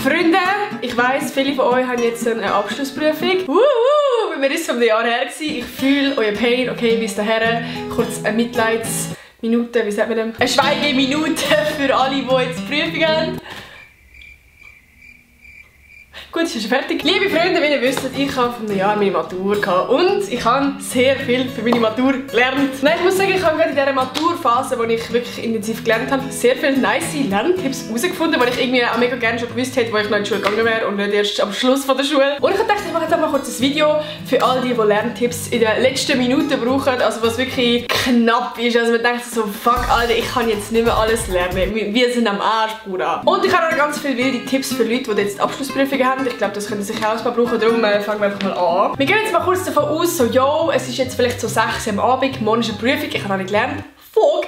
Freunde, ich weiss, viele von euch haben jetzt eine Abschlussprüfung. Bei mir ist es um ein Jahr her. Ich fühle euer Pain. Okay, bis dahin. Kurz eine Mitleidsminute, wie sagt man denn? Eine Schweigeminute für alle, die jetzt Prüfung haben. Gut, ist schon fertig. Liebe Freunde, wie ihr wisst, ich habe vor einem Jahr meine Matur gehabt und ich habe sehr viel für meine Matur gelernt. Nein, ich muss sagen, ich habe gerade in dieser Maturphase, wo ich wirklich intensiv gelernt habe, sehr viele nice Lerntipps herausgefunden, die ich irgendwie auch mega gerne schon gewusst hätte, wo ich noch in die Schule gegangen wäre und nicht erst am Schluss von der Schule. Und ich habe gedacht, ich mache jetzt einfach kurz ein Video für all die Lerntipps in den letzten Minuten brauchen, also was wirklich knapp ist. Also man denkt so, fuck Alter, ich kann jetzt nicht mehr alles lernen. Wir sind am Arsch, Bruder. Und ich habe auch ganz viele wilde Tipps für Leute, die jetzt Abschlussprüfungen haben. Ich glaube, das könnte sich auch mal brauchen, darum fangen wir einfach mal an. Wir gehen jetzt mal kurz davon aus, so, yo, es ist jetzt vielleicht so 6 Uhr am Abend, morgen ist eine Prüfung, ich habe noch nicht gelernt.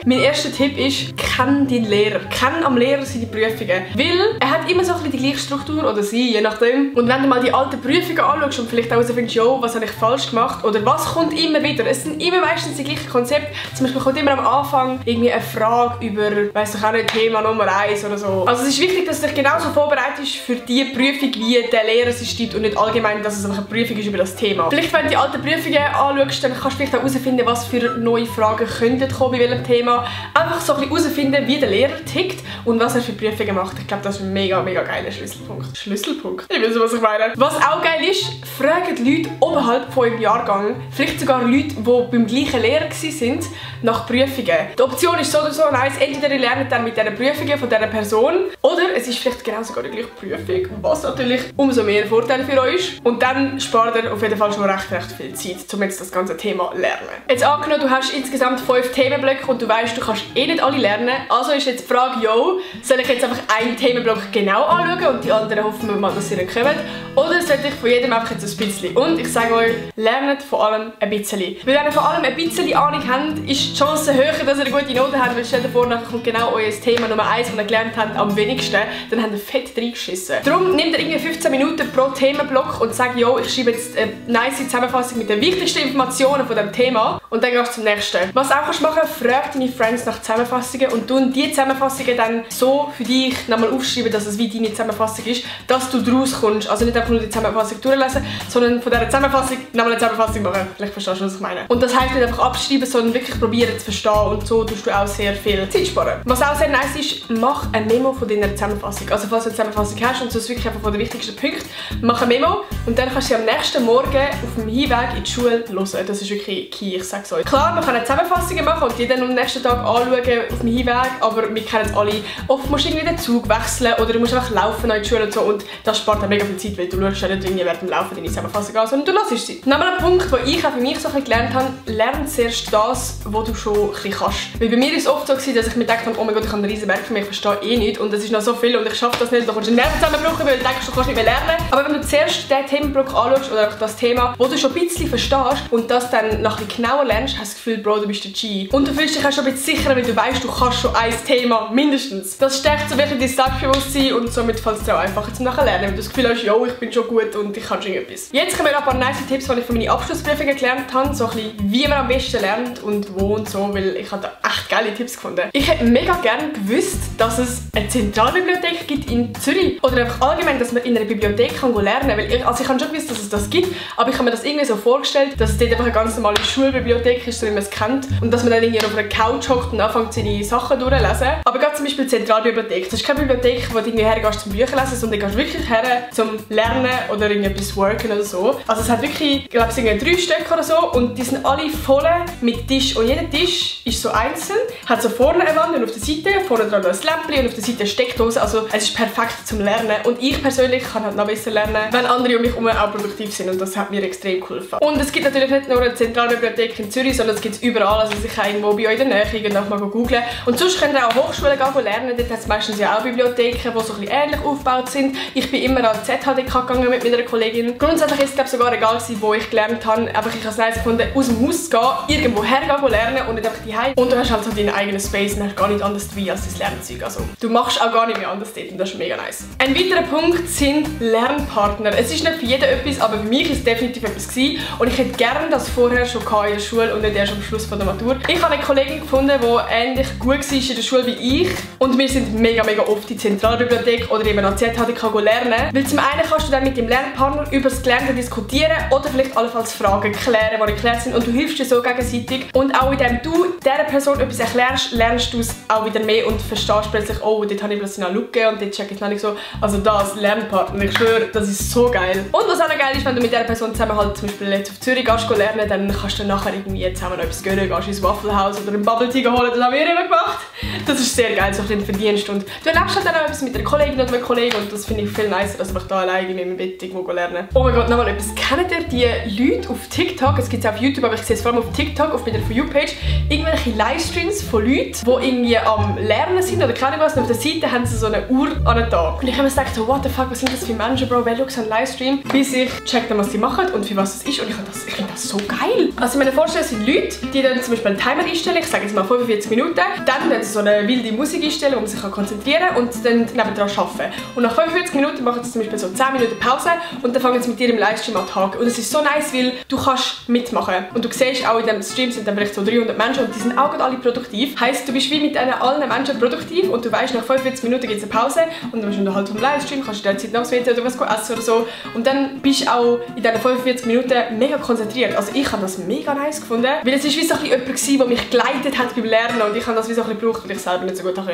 Mein erster Tipp ist, kenn deinen Lehrer. Kenn am Lehrer seine Prüfungen. Weil er hat immer so ein bisschen die gleiche Struktur, oder sie, je nachdem. Und wenn du mal die alten Prüfungen anschaust und vielleicht auch herausfindest, jo, was habe ich falsch gemacht, oder was kommt immer wieder. Es sind immer meistens die gleichen Konzepte. Zum Beispiel kommt immer am Anfang irgendwie eine Frage über, weiss ich auch nicht, Thema Nummer 1 oder so. Also es ist wichtig, dass du dich genauso vorbereitest für die Prüfung, wie der Lehrer sie schreibt und nicht allgemein, dass es einfach eine Prüfung ist über das Thema. Vielleicht, wenn du die alten Prüfungen anschaust, dann kannst du vielleicht auch herausfinden, was für neue Fragen könnten kommen, bei welchem Thema. Einfach so ein bisschen herausfinden, wie der Lehrer tickt und was er für Prüfungen macht. Ich glaube, das ist ein mega, mega geiler Schlüsselpunkt. Schlüsselpunkt? Ich weiß, was ich meine. Was auch geil ist, fragt Leute oberhalb von eurem Jahrgang, vielleicht sogar Leute, die beim gleichen Lehrer waren, nach Prüfungen. Die Option ist so oder so nice. Entweder ihr lernt dann mit diesen Prüfungen von dieser Person oder es ist vielleicht genau sogar die gleiche Prüfung, was natürlich umso mehr Vorteile für euch ist. Und dann spart ihr auf jeden Fall schon recht viel Zeit, um jetzt das ganze Thema zu lernen. Jetzt angenommen, du hast insgesamt 5 Themenblöcke und du weißt, du kannst eh nicht alle lernen. Also ist jetzt die Frage, yo, soll ich jetzt einfach einen Themenblock genau anschauen und die anderen hoffen wir mal, dass sie nicht kommen? Oder sollte ich von jedem einfach jetzt ein bisschen? Und ich sage euch, lernt vor allem ein bisschen. Weil wenn ihr vor allem ein bisschen Ahnung habt, ist die Chance höher, dass ihr eine gute Note habt. Weil stellt euch vor, nachher kommt genau euer Thema Nummer 1, das ihr gelernt habt, am wenigsten. Dann habt ihr fett reingeschissen. Darum nehmt ihr irgendwie 15 Minuten pro Themenblock und sagt, yo, ich schreibe jetzt eine nice Zusammenfassung mit den wichtigsten Informationen von diesem Thema. Und dann gehst du zum nächsten. Was auch kannst machen, frag deine Friends nach Zusammenfassungen und tun die Zusammenfassungen dann so für dich nochmal aufschreiben, dass es wie deine Zusammenfassung ist, dass du daraus kommst. Also nicht einfach nur die Zusammenfassung durchlesen, sondern von dieser Zusammenfassung nochmal eine Zusammenfassung machen. Vielleicht verstehst du, was ich meine. Und das heisst nicht einfach abschreiben, sondern wirklich probieren zu verstehen und so tust du auch sehr viel Zeit sparen. Was auch sehr nice ist, mach ein Memo von deiner Zusammenfassung. Also falls du eine Zusammenfassung hast und sonst wirklich einfach von den wichtigsten Punkten, mach ein Memo und dann kannst du sie am nächsten Morgen auf dem Hinweg in die Schule hören. Das ist wirklich key, ich sag's euch. Klar, man kann eine Zusammenfassung machen und die dann am nächsten Tag anschauen auf dem Hinweg, aber wir kennen es alle. Oft musst du irgendwie den Zug wechseln oder du musst einfach laufen in die Schule und so und das spart dann mega viel Zeit, weil du schaust ja nicht irgendwie während dem Laufen deine Zusammenfassung an, sondern du lässt sie. Nochmal ein Punkt, den ich auch für mich so ein bisschen gelernt habe, lern zuerst das, was du schon ein bisschen kannst. Weil bei mir ist es oft so gewesen, dass ich mir gedacht habe, oh mein Gott, ich habe einen riesen Berg für mich, ich verstehe eh nicht und das ist noch so viel und ich schaffe das nicht, da kommst du einen Nervenzusammenbruch, weil du denkst, du kannst nicht mehr lernen. Aber wenn du zuerst den Themenblock anschaust oder auch das Thema, wo du schon ein bisschen verstehst und das dann noch ein bisschen genauer lernst, hast du das Gefühl, Bro, du bist der G. Und du fühlst dich auch schon ein bisschen sicherer, weil du weißt, du kannst schon ein Thema mindestens. Das stärkt so wirklich dein Selbstbewusstsein und somit fällt es dir auch einfacher zum Nachlernen, weil du das Gefühl hast, yo, ich bin schon gut und ich kann schon etwas. Jetzt kommen wir ein paar nice Tipps, die ich von meinen Abschlussprüfungen gelernt habe, so ein bisschen, wie man am besten lernt und wo und so, weil ich habe da echt geile Tipps gefunden. Ich hätte mega gerne gewusst, dass es eine Zentralbibliothek gibt in Zürich oder einfach allgemein, dass man in einer Bibliothek kann lernen kann, weil ich habe schon gewusst, dass es das gibt, aber ich habe mir das irgendwie so vorgestellt, dass es dort einfach eine ganz normale Schulbibliothek ist, so wie man es kennt und dass man dann irgendwie auf einer Couch hockt und anfängt seine Sachen durchlesen. Aber gerade zum Beispiel die Zentralbibliothek, das ist keine Bibliothek, wo du irgendwie hergehst zum Bücher lesen, sondern du gehst wirklich her zum Lernen oder irgendetwas worken oder so. Also es hat wirklich, ich glaube es sind 3 Stück oder so und die sind alle voll mit Tisch und jeder Tisch ist so einzeln, hat so vorne eine Wand und auf der Seite, vorne dran ein Lämpchen und auf der Seite eine Steckdose, also es ist perfekt zum Lernen und ich persönlich kann halt noch besser lernen, wenn andere um mich herum auch produktiv sind und das hat mir extrem geholfen. Und es gibt natürlich nicht nur eine Zentralbibliothek in Zürich, sondern es gibt es überall, also sicher irgendwo bei euch in der Nähe, irgendwann mal googlen. Und sonst könnt ihr auch Hochschulen gehen lernen, dort hat es meistens ja auch Bibliotheken, die so ein bisschen ähnlich aufgebaut sind. Ich bin immer an die ZHDK gegangen mit meiner Kollegin. Grundsätzlich ist es sogar egal gewesen, wo ich gelernt habe, einfach ich habe es nice gefunden, aus dem Haus zu gehen, irgendwo hergehen lernen und nicht einfach daheim. Und du hast halt so deinen eigenen Space und hast gar nicht anders dabei als das Lernzeug. Also du machst auch gar nicht mehr anders dort und das ist mega nice. Ein weiterer Punkt sind Lernpartner. Es ist nicht für jeden etwas, aber für mich ist es definitiv etwas gewesen. Und ich hätte gerne das vorher schon in der Schule und nicht erst am Schluss von der Matur. Ich habe eine Kollegin gefunden, die ähnlich gut war in der Schule wie ich. Und wir sind mega oft in die Zentralbibliothek oder eben an die ZHDK lernen. Weil zum einen kannst du dann mit dem Lernpartner über das Gelernte diskutieren oder vielleicht allenfalls Fragen klären, die geklärt sind. Und du hilfst dir so gegenseitig. Und auch indem du dieser Person etwas erklärst, lernst du es auch wieder mehr und verstehst plötzlich, oh, dort habe ich plötzlich eine Lücke und dort check ich noch nicht so. Also das Lernpartner, ich schwöre, das ist so geil. Und was auch noch geil ist, wenn du mit dieser Person zusammen halt zum Beispiel jetzt auf Zürich gehst lernen, dann kannst du nachher irgendwie zusammen noch etwas gönnen, gehst ins Waffelhaus oder einen Bubble Tea holen, das haben wir immer gemacht. Das ist sehr geil, so ein bisschen Verdienst. Und du erlebst halt dann auch etwas mit einer Kollegin oder einem Kollegen und das finde ich viel nicer, als einfach da alleine in meinem Bett irgendwo lernen. Oh mein Gott, nochmal etwas. Kennt ihr die Leute auf TikTok? Es gibt es auch auf YouTube, aber ich sehe es vor allem auf TikTok, auf meiner For You-Page, irgendwelche Livestreams von Leuten, die irgendwie am Lernen sind oder keine Ahnung was. Und auf der Seite haben sie so eine Uhr an den Tag. Und ich habe mir gedacht, so, what the fuck, was sind das für Menschen, Bro? Wer schaut so einen Livestream? Bis ich check dann, was sie machen und für was es ist. Und ich finde das so geil. Also meine Vorstellung sind Leute, die dann zum Beispiel einen Timer einstellen, ich sage jetzt mal 45 Minuten, dann werden sie so eine wilde Musik einstellen, wo man sich konzentrieren kann und dann nebendran arbeiten. Und nach 45 Minuten machen sie zum Beispiel so 10 Minuten Pause und dann fangen sie mit dir im Livestream an Tag. Und es ist so nice, weil du kannst mitmachen. Und du siehst auch in dem Stream sind dann vielleicht so 300 Menschen und die sind auch alle produktiv. Heisst, du bist wie mit allen Menschen produktiv und du weißt, nach 45 Minuten gibt es eine Pause und dann bist du halt vom Livestream, kannst du in der Zeit noch was oder was essen oder so. Und dann bist du auch in diesen 45 Minuten mega konzentriert. Also ich habe das mega nice gefunden, weil es ist wie so ein jemand gewesen, der mich geleitet hat beim Lernen und ich habe das wie so ein bisschen gebraucht, weil ich selber nicht so gut konnte.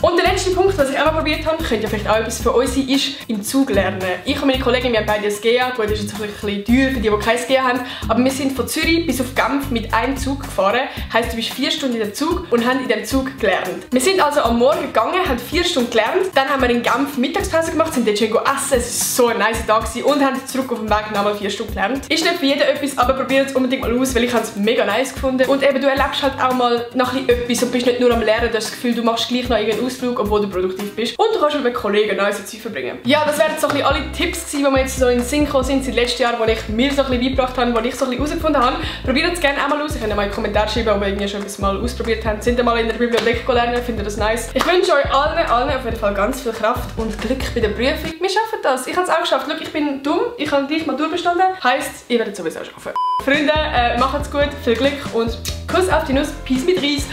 Und der letzte Punkt, was ich auch mal probiert habe, könnte ja vielleicht auch etwas für uns sein, ist im Zug lernen. Ich und meine Kollegin, wir haben beide ein SGEA, gut, das ist jetzt ein bisschen teuer für die, die kein SGEA haben, aber wir sind von Zürich bis auf Genf mit einem Zug gefahren, heisst du bist 4 Stunden in dem Zug und haben in dem Zug gelernt. Wir sind also am Morgen gegangen, haben 4 Stunden gelernt, dann haben wir in Genf Mittagspause gemacht, sind dort schön essen, es war so ein nice Tag und haben zurück auf dem Weg nochmal 4 Stunden gelernt. Ist nicht für jeden etwas, aber probiert es unbedingt mal aus, weil ich es mega nice gefunden. Und eben, du erlebst halt auch mal noch etwas und bist nicht nur am Lernen, du hast das Gefühl, du machst gleich noch irgendeinen Ausflug, obwohl du produktiv bist. Und du kannst mit einem Kollegen neue Zeit verbringen. Ja, das wären so ein bisschen alle Tipps gewesen, die wir jetzt so in den Sinn gekommen sind seit letztem Jahr, die ich mir so ein bisschen beigebracht habe, die ich so ein bisschen herausgefunden habe. Probiert es gerne auch mal aus. Ihr könnt mal in die Kommentare schreiben, ob ihr irgendwie schon etwas mal ausprobiert habt. Sind ihr mal in der Bibliothek lernen, findet ihr das nice. Ich wünsche euch allen auf jeden Fall ganz viel Kraft und Glück bei der Prüfung. Wir schaffen das. Ich habe es auch geschafft. Schau, ich bin dumm, ich habe gleich Matur bestanden. Heisst, ihr werdet sowieso schaffen. Freunde, macht's gut, viel Glück und Kuss auf die Nuss. Peace mit Reis.